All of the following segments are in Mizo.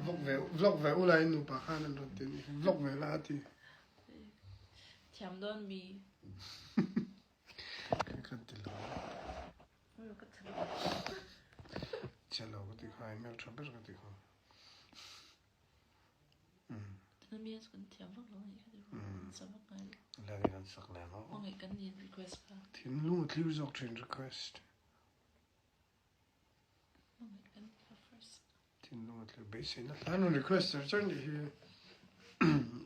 Vlog ve vlog ve ula in nupa khan an rawn ti ni vlog ve la a ti. Thiam dawn mi. Kan ti lo. Chelo ka ti kha email tha ber ka ti kha. Tuna kan thiam vak lo ni kha ti ru. Sa vak ngai lo. Lani kan sak lem ho. Hmangaih kan ni request kha. Thinlung a thlir zawk thin request. Hmangaih kan ni kha first. Thinlung a thlir beiseina hlan rawn request char char nih hi.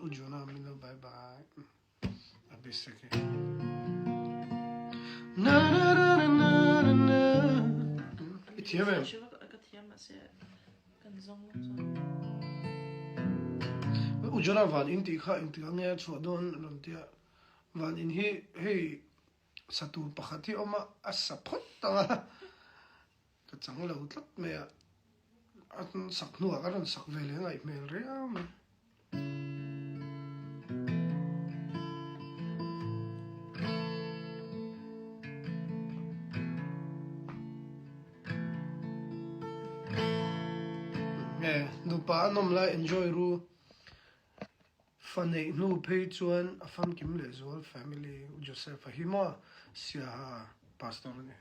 U Jonah min lo bye bye. A basic hi. Na na na na na na na. I thiam em? Ka thiam mahse kan zawng lawk chuan. U Jonah van in tih kha engtik ah nge a chhuah dawn rawn tia. Van in hi hei sa tur pakhat hi awm a, a sa phawt ang a, ka chang lo tlat mai a, a sak hnuah ka rawn sak ve leh ngaih hmel riau mai. Nge nupa a nawm lai enjoy ru. Fa neih hnu phei chuan a famkim leh zual family U Joseph a hi maw Siaha pastor a ni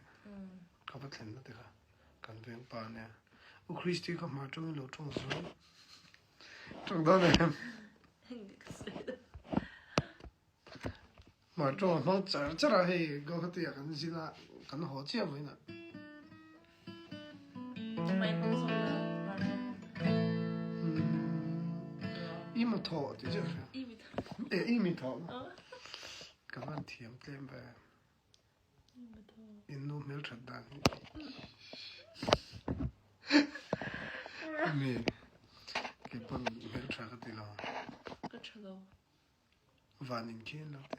ka va thlen na te kha kan veng pa ania U Christy kha hmar tawngin lo tawng zual tawng dawn em hmar tawng a hmang char char a hei Guwahati ah kan zin a kan haw chiah vawiin ah. I mi thawh tih chiah hria. E i mi thawh. Ka van thiam tlem ve. In nu hmel that dan hi. Mi kei pawn hmel tha ka ti lo. Ka tha lo. Van in khi an lo ti.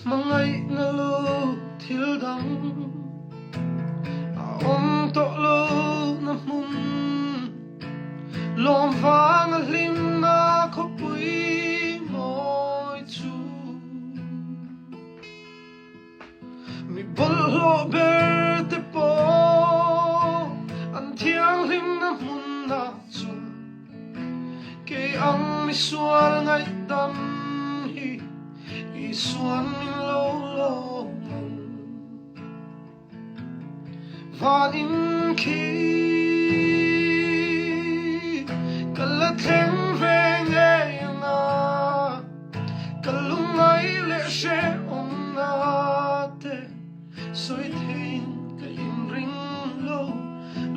Hmangaihna lo thil dang a awm tawh lo na hmun lawm vang a hlimna khawpui mawi chu Mi bawlhhlawh ber te pawh an thianghlimna hmunah chuan kei ang misual ngaihdam hi Isuan min lo lawm ang. Van in khi ka la thleng ve ngei ang a, ka lungngai leh hrehawmna te sawi theiin ka inring lo.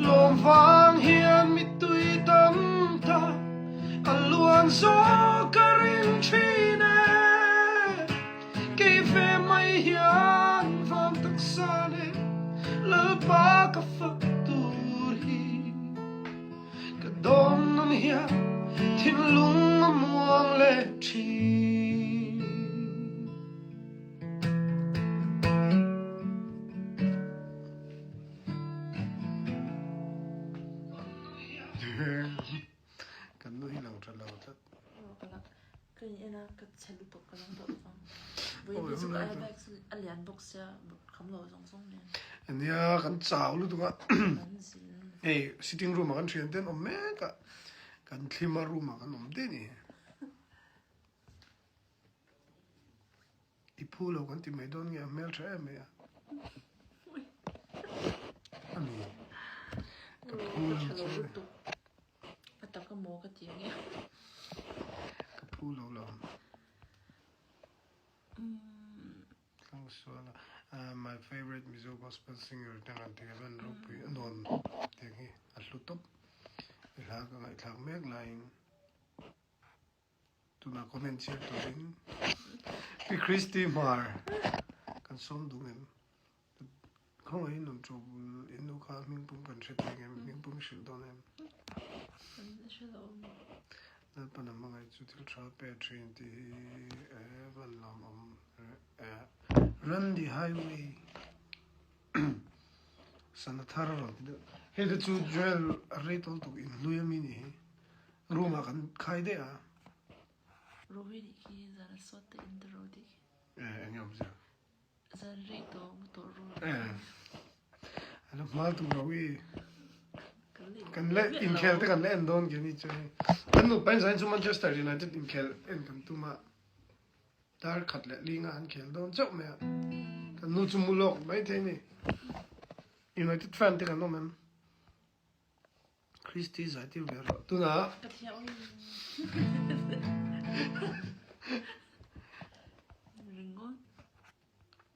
Lawm vang hian mittui tam tak a luan zawk ka ring thin e. Kei ve mai hian van taksa leh Lalpa ka fak tur hi ka dawn nun hian thinlung a muang leh thin. Kan nu hi lang tha lo tlat. Ka in en a, ka chhe lutuk ka lang tawh lovang. Vawiin chu ka airbag chu a lian bawk sia, kham lo zawng zawng nen. Nia, kan chau lutuk a. Kan zin. Hei, sitting room ah kan thian te an awm mek a, kan thlima room ah kan awm daih ni. I phu lo kan ti mai dawn nge a hmel tha em mai a. Ani. Ka phu lo chu. A tak a maw ka ti ang e. Ka phu lo lo. Tlang sual a. My favorite Mizo gospel singer te han ti van ropui a nuam tiang hi a hlu tawp. I hla ka ngaihthlak mek laiin tunah comment chhiar turin Pi Christy Hmar kan sawm duh em? Khawngaihin rawn ṭawp in nu kha hmingpum kan hre thei ngem? Hmingpum i hrilh dawn em? Lalpan a hmangaih chu thil ṭha pe ṭhin tih hi van lawmawm Randy Highway sana thar a rawn ti deuh. Hei te chu Joel a rei tawl tuk in hlui ami nih hi. Room ah kan khai daih a. Rohi nih khi zan a sawt te in the road tih khi. Enge awmzia? Zan rei tawh mu tawh ru. Eh. Alo hmal tur lo i. Kan le inkhel te kan le en dawn ke ni chu. Kan nupa in zain chu Manchester United inkhel en kan tum a. Dar khat leh linga an khel dawn chauh mai a. Kan nu chu mu lawk mai thei ni. United fan te kan awm em? Christy zai tir ve rawh. Tunah. Ka thiam. Ringon.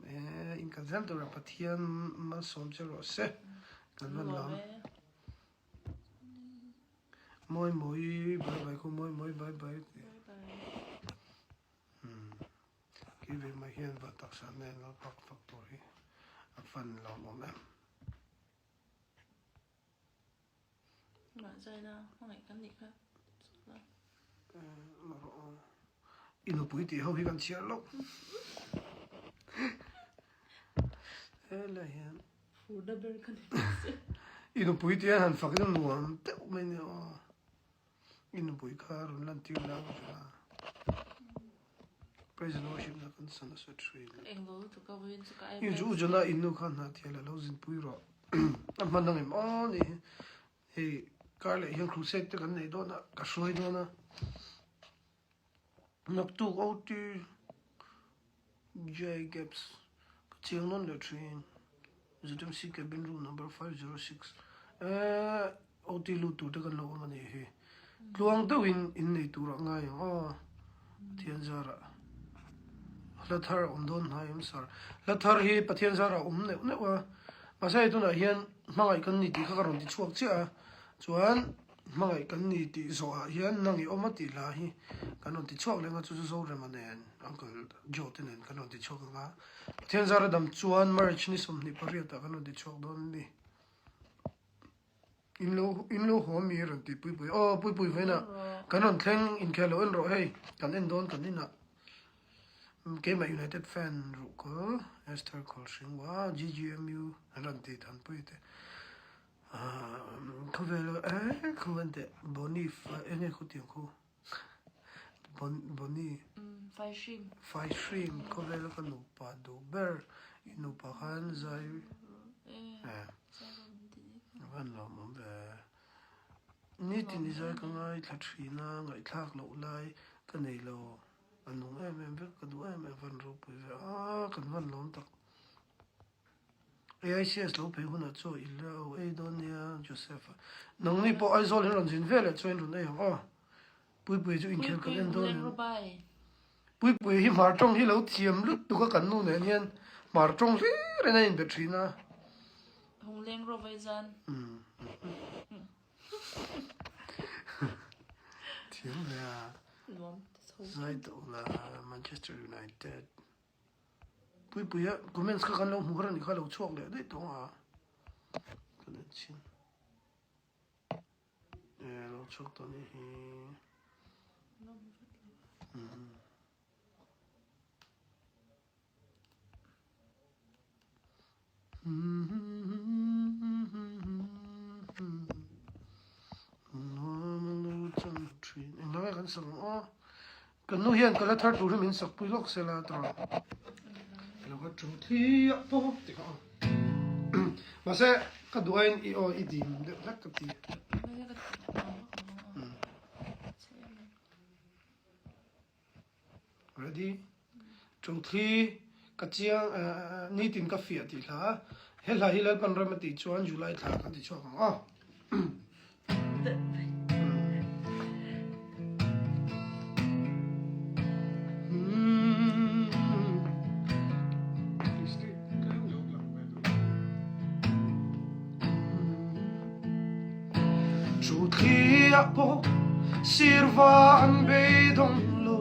Eh, in kal zel tura Pathian malsawm che rawh se. Kan van lam. Mawi mawi bye bye khu mawi mawi bye bye. Kei ve mai hian va taksa nen lo pak fak tur hi a fan lawm awm em. Mah zaina hmangaih kan nih kha la. I nupui tih ho hi kan chhiar loh. Helai hian. Furna ber ka ni se. I nupui tih hian han fak in a nuam deuh mai nia aw. I nupui kha rawn lan tir la ka hria. Praise and worship na kan san nasa thin. Ka englo lutuk a vawiin chu ka I chu ujana in nu kha hna thial a lo zinpui rawh. A hman ang em aw ni hi. Hei kar leh hian crusade te kan nei dawn a, ka hruai dawn a. Naktuk OT J Gaps ka chiang nawn leh thin. ZMC cabin room number 506 eh OT lut tur te kan lo awm a nih hi. Tluang deuhin in nei turah ngai ang aw. Pathian zarah hla thar a awm dawn hnai em sir. Hla thar hi Pathian zarah a awm neuh neuh a. Mahse hei tunah hian hmangaih kan ni tih kha ka rawn ti chhuak chiah a. Chuan Hmangaih kan ni tih zawhah hian nang i awm a tih hla hi kan rawn ti chhuak leng a, chu chu Zorema nen Uncle Joe te nen kan rawn ti chhuak ang a. Pathian zara dam chuan March ni 28 ah kan rawn ti chhuak dawn a ni. In lo in lo haw mi rawn ti Puipui. Aw Puipui vawiinah kan rawn thleng inkhel lo en rawh hei kan en dawn kan inah keimah United fan ruh ka Esther Khawlhring wa GGMU an rawn ti Thanpui te. Khawvel eh khawvel teh Bonnie eng nge khu tiang khu Bonnie Faihrim Faihrim khawvel ka nupa duh ber i nupa khan zai eh van lawm awm ve nitin i zai ka ngaithla thin a ngaihthlak loh lai ka nei lo a nung em em vek ka duh em em van ropui ve a kan van lawm tak. AICS lo phei hunah chu i lo ei dawn nia Joseph a. Nangni pawh Aizawl hi rawn zin ve leh chuan rawn ei ang aw. Puipuia chu inkhel kan en dawn em? Puipuia hi hmar tawng hi lo thiam lutuk a kan nu nen hian hmar tawng hlir in a inbe thin a. Hungleng rawvai zan. Thiam hle a. Zai tawh la Manchester United. Puipuia comments kha kan lo hmu har a nih kha lo chhuak leh daih tawh ang a kan en chhin e lo chhuak tawh nih hi Englo kan sak ang aw Kan nu hian ka la thar tur hi min sak pui lawk sela tawh lo ka thu thliah pawh ti kha mahse ka duh aiin i aw i dim deuh hlek ka ti ready thu thli ka chiang nitin ka fiah tih hla he hla hi Lalpan ram a tih chuan July thla kan ti chhuak ang aw. Chu thliah pawh sirva an beidawng lo.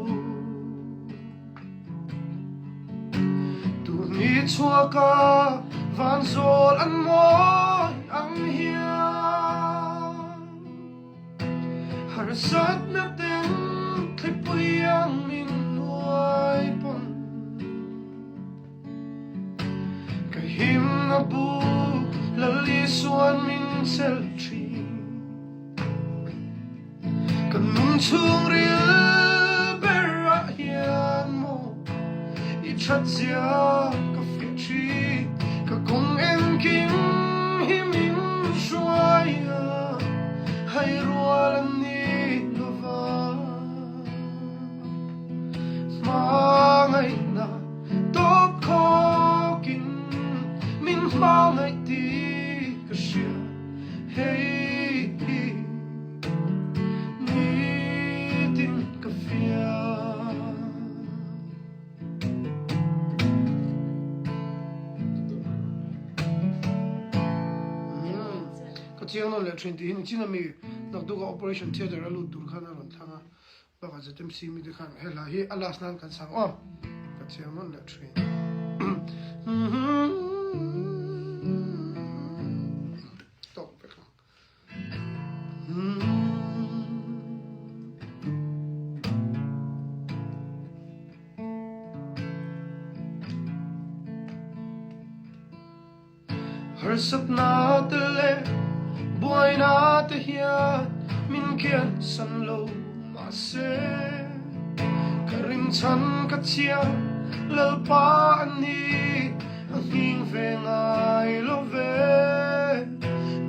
Tuni chhuaka van zawl an mawi ang hian Harsatna ten thlipui ang min nuai pawn Ka himna bu Lal Isuan min chelh thin. Kan nung chhung ril ber ah hian maw i that zia ka fiah thin. Ka kawng engkim hi min hruai a, hai rual an ni lova. Hmangaihna tawp khawkin min hmangaih tih ka hria hei hi nitin ka fiah. Ka chiang nawn leh thin tih hi ni chin ami naktuk a operation theatre a lut tur khan a rawn thlang a. Bakah ZMC mite khan he hla hi a last nan kan sang aw. Ka chiang nawn leh thin. Tawk vek ang. Harsatna te leh buaina te hian min kiansan lo mahse ka rinchhan ka chiang Lalpa a ni a nghing ve ngai lo ve.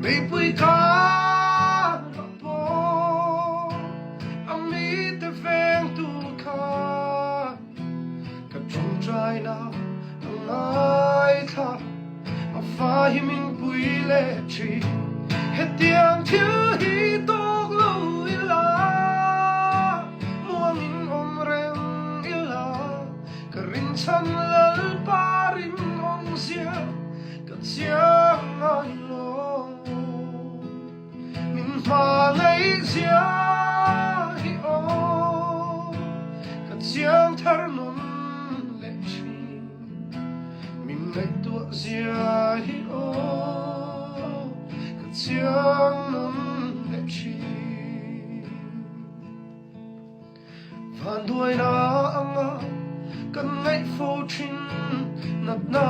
Meipui kar ah pawh a mite vengtu kha Ka ṭawngṭaina a ngaithla, a fa hi min pui leh ṭhin. Hetiang thil hi tawk lo ila, muangin awm reng ila, ka rinchhan Lalpa rinawmzia ka chiang ngai lo. Min hmangaihzia hi aw ka chiang thar nun leh thin. Min ngaihtuahzia hi aw ka chiang nun leh thin. Vanduaina anga kan ngaih fo thin natna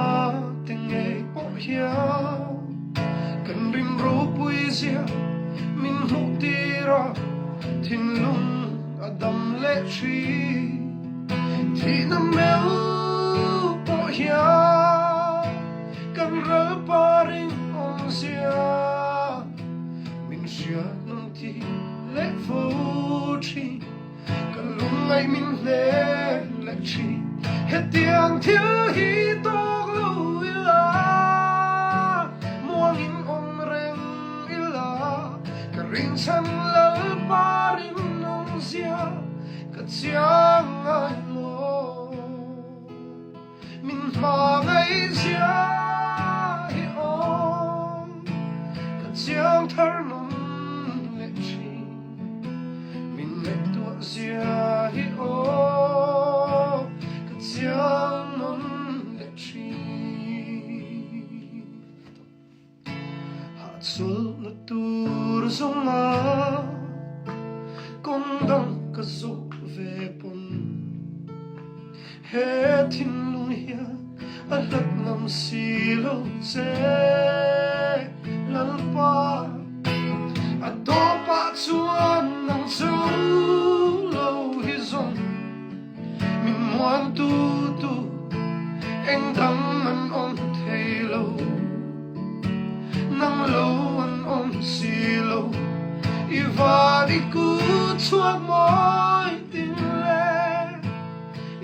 te ngei pawh hian kan rim ropui zia min hmuh tir a, thinlung a dam leh thin. Thihna meuh pawh hian kan ral par in awmzia min hriat nung ti leh fo thin ka lungngaih min hlen leh thin hetiang thil hi tawk lo ila muangin awm reng ila ka rinchhan Lalpa rinawmzia ka chiang ngai lo. Min hmangaihzia hi awm ka chiang thar nun leh thin. Min ngaihtuahzia hi awm ka chiang nun leh thin. Hahchawlhna tur zawnga kawng dang ka zawh ve pawn he thinlung hian a hlat ngam si lo che Lalpa. A tawpah chuan nang chu lo hi zawng Min muan tu tu eng dang an awm thei lo, nang lo an awm si lo, i van i ku chhuak mawi tin le,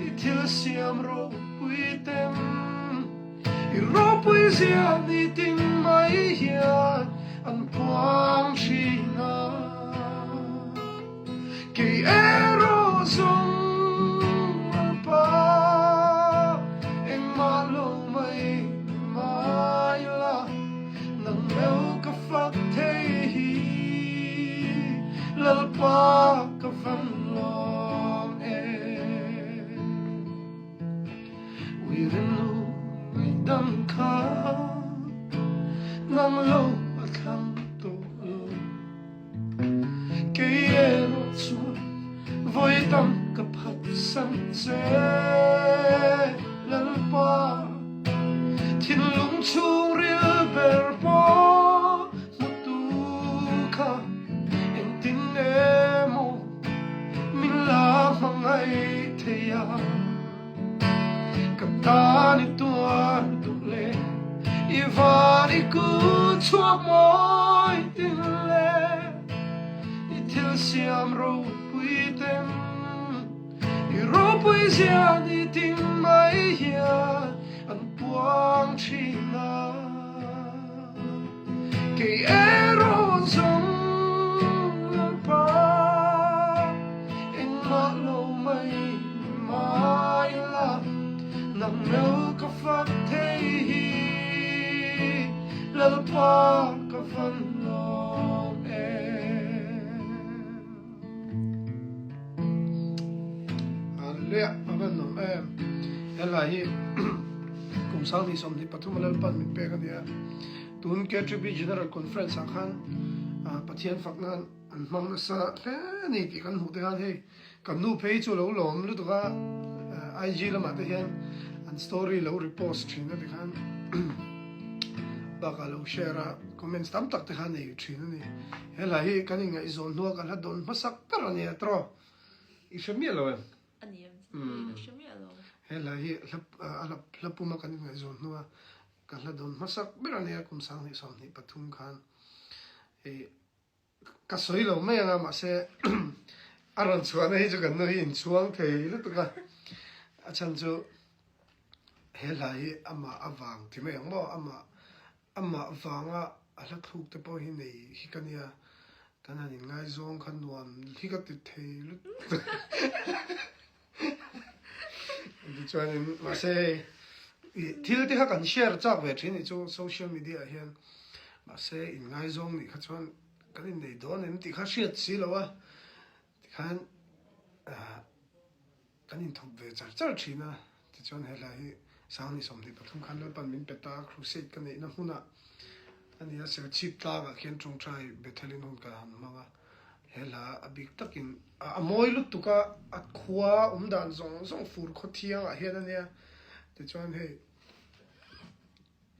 i thil siam ropui ten, i ropui zia ni tin mai hian an puang thin a. Kei erawh zawng a pa engmah lo mai mai la, nang meuh ka fak thei hi Lalpa ka van lawm em. Uirenu ngaihdam kha nang lo a thlang tawh lo. Kei erawh chuan vawi tam ka phatsan che Lalpa, thinlung chhungril ber pawh hmutu kha engtin emaw min la hmangaih thei a. Ka tan i tuar duh le i van i kut chhuak mawi tin le i thil siam ropui ten i ropui zia ni tin mai hian an puang thin a. Kei erawh zawng Lalpa engmah lo mai mai la, nang meuh ka fak thei hi Lalpa ka van lawm em. Hallelujah a van lawm em. Helai hi kum 2023 a Lalpan min pek a nia. Tun KTB General Conference ah khan Pathian fak nan an hmang nasa hle a ni tih kan hmuh te khan hei kan nu phei chu lo lawm lutuk a IG lamah te hian an story lo repost thin a ti khan bakah lo share a comments tam tak te khan nei thin a ni. Helai hi kan inngaihzawn hnua kan hla dawn hmasak ber a nia tawh i hre miah lo em? A ni em? Ka hre miah lo. Helai hi hla puma kan inngaihzawn hnua Ka hla dawn hmasak ber a nia kum 2023 khan hei ka sawi lo mai anga mahse a rawn chhuahna hi chu kan nu hi inchhuang thei lutuk a, a chhan chu he hla hi amah avang ti mai ang maw amah amah vanga a hla thluk te pawh hi nei hi ka nia kan han inngaizawng kha nuam hi ka ti thei lutuk. Tichuanin mahse hei thil te kha kan share chak ve thin nih chu social media ah hian mahse inngaizawng nih kha chuan kan innei dawn em tih kha hriat si lo a tikhan ah kan inthup ve char char thin a tichuan helai hi 2023 khan Lalpan min pe ta crusade ka neihna hmunah a ni a Serchhip tlangah khian tawngtai Bethelin hun ka han hmang a. He hla a bik takin a mawi lutuk a, a khua awm dan zawng zawng fur khaw thiang ah hian a nia. Tichuan hei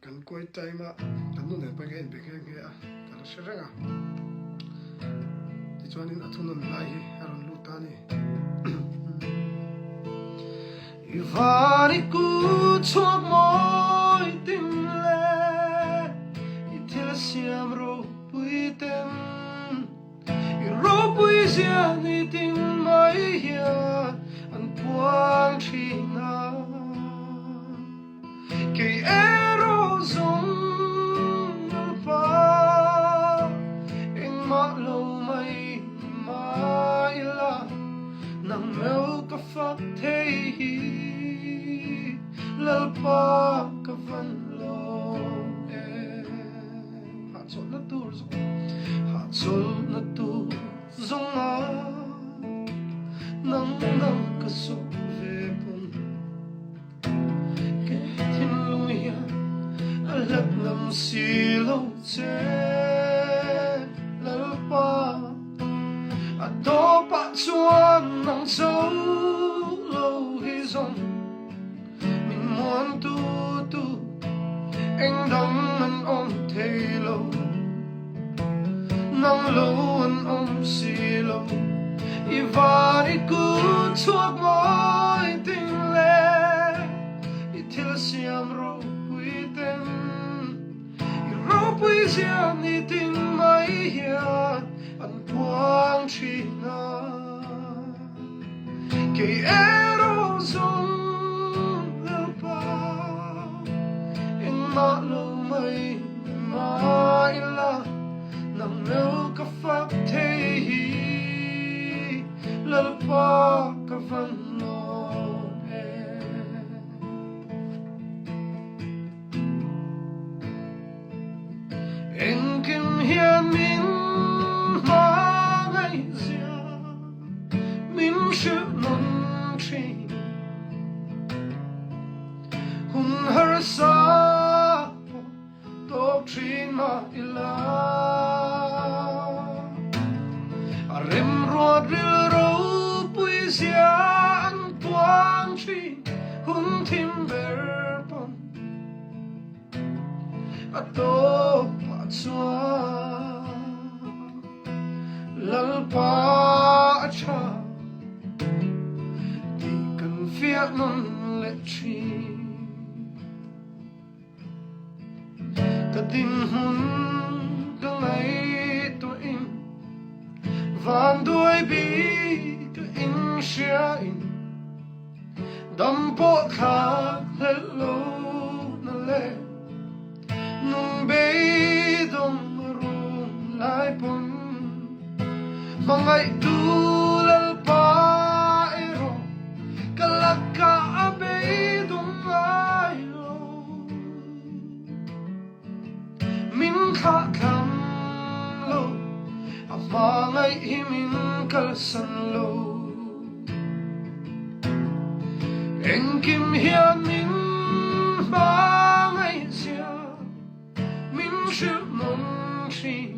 kan kuai time a kan nu nen pawhin ka inbe nghe nghe a, ka la hre reng a. Tichuanin a thunawn lai hi a rawn lut ta a ni. I van i kut chhuak mawi tin le i thil siam ropui ten i ropui zia ni tin mai hian an puang thin a kei erawh zawng Lalpa engmah lo mai mai la nang meuh ka fak thei hi Lalpa ka van lawm em. Hahchawlhna tur zawng hahchawlhna tur zawng a nang nang ka zawh ve pawn Ke thinlung hian a hlat ngam si lo che Lalpa a tawpah chuan nang cho lo hi zawng Min muan tu tu eng dang an awm thei lo Nang lo an awm si lo I van i kut chhuak mawi ting le I thil siam ropui ten I ropui zia ni ting mai hian an puang thin a. Kei erawh zawng Lalpa engmah lo mai mai la nang meuh ka fak thei hi Lalpa ka van lawm em. Engkim hian min hmangaihzia min hrilh nawn thin. Hun harsa pawh tawk thin mah ila. A remruat rilropui zia an puang thin hun thim ber pawn. A tawpah chuan Lalpa a tha tih kan fiah nawn leh thin. Dinhmun ka ngaihtuahin Vanduai bik ka inhriain Dam pawh thlak hlelh lo na le Nung beidawng run lai pawn Hmangaihtu Lalpa erawh ka lakah a beidawng ngai lo. Min thlah thlam lo, a hmangaih hi min kalsan lo. Engkim hian min hmangaih zia min hrilh nawn thin.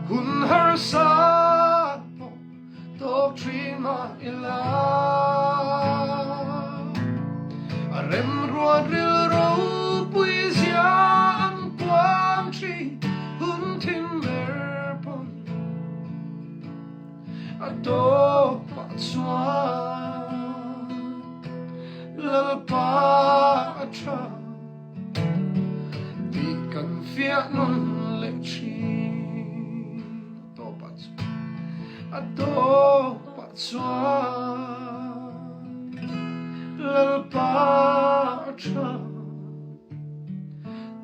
Hun harsa pawh Tawk thin mah ila a remruat rilropui zia an puang thin hun thim ber pawn a tawk pah chuan Lalpa a tha tih kan fiah nawn leh thin a tawk pah chuan. A tawpah chuan Lalpa a tha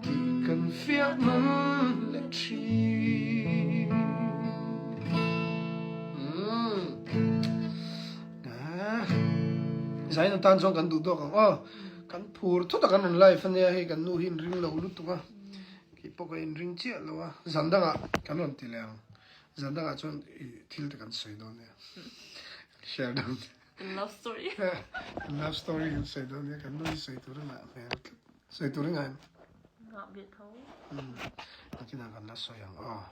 tih kan fiah nawn leh thin. Zain atan chuan kan duh tawk ang aw. Kan phur thut a kan rawn live ania hei kan nu hi inring lo lutuk a. Kei pawh ka inring chiah lo a. Zan dangah kan rawn ti leh ang. Zan dangah chuan i thil te kan sawi dawn nia. Share dawn nia. Kan love story. Kan love story kan sawi dawn nia. Kan nu hi sawi tur a ngah hmel tlat. Sawi tur i ngah em? Ngah ve tho. Nakinah kan la sawi ang aw.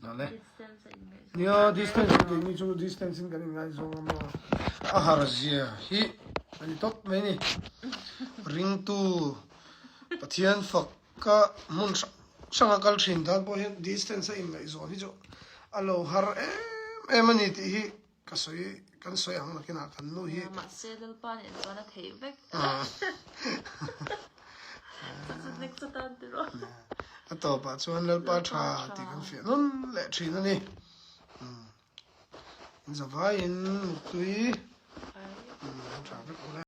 Awle. Distance a inngaihzawng. Nia, distance in keini chu distance in kan inngaihzawng a maw. A har zia hi a ni tawp mai ni. Ringtu Pathian fak Ka hmun hrang hrang a kal thin tan pawh hian distance a inngaihzawn hi chu a lo har em em a ni tih hi ka sawi kan sawi ang nakinah kan nu hi. Mahse Lalpa nen chuan a theih vek. Chu chu next atan ti rawh. A tawpah chuan Lalpa tha tih kan fiah nawn leh thin a ni. Zavaiin muttui.